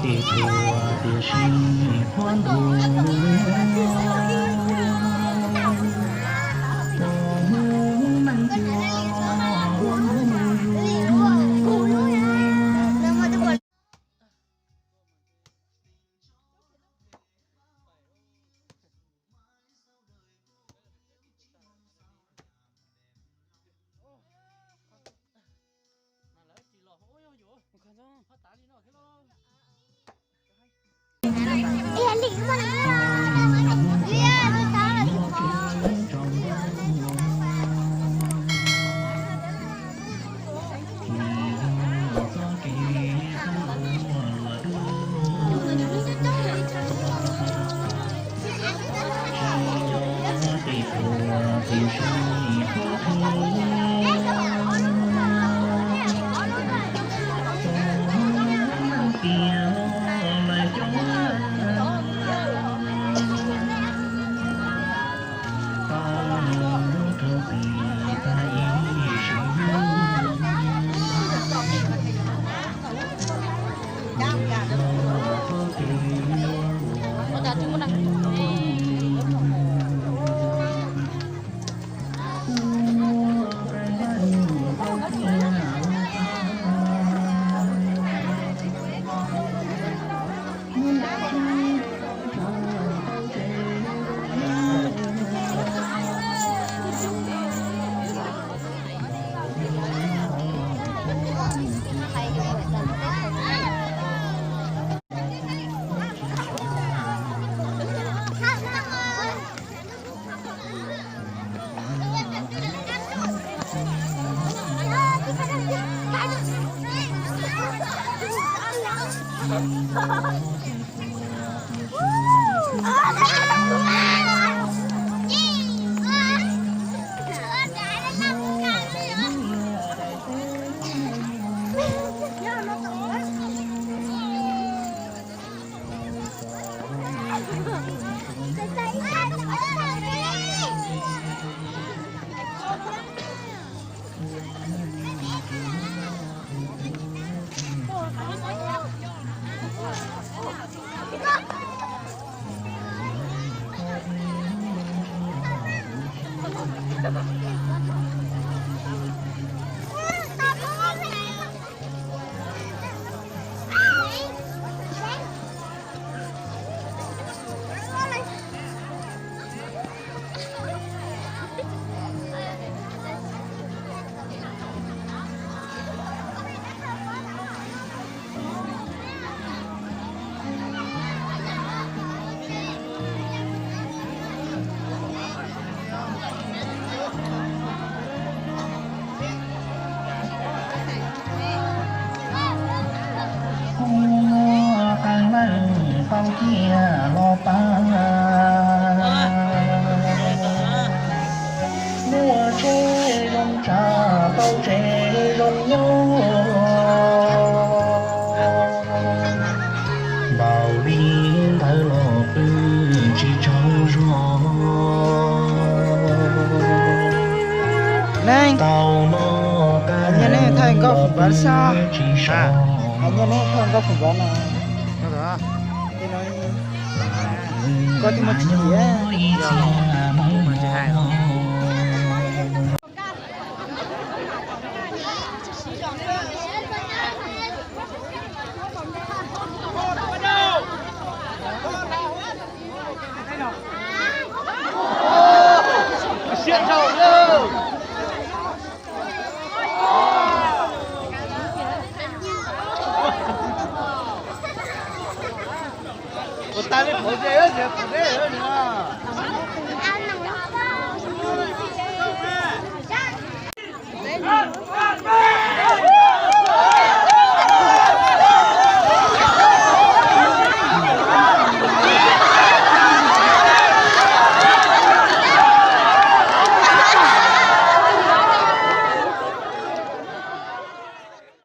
Tsis yog ces tuag tiam sis qhuab ntuas, tus hnub neej tuag ua hnub zuj zus. Muaj qee leej tau ciaj los pab, muaj tsheb zoo tshaj tau tsev zoo nyob. Npaum li ntawd los pw tsis tsaug zog. Tau no nyiaj nej thaj nkauj phim npav sab, nyiaj nej thaj nkauj phim npav no. Koj thiaj muaj tsis yam. Ua Li qhov ze, qhov ze no.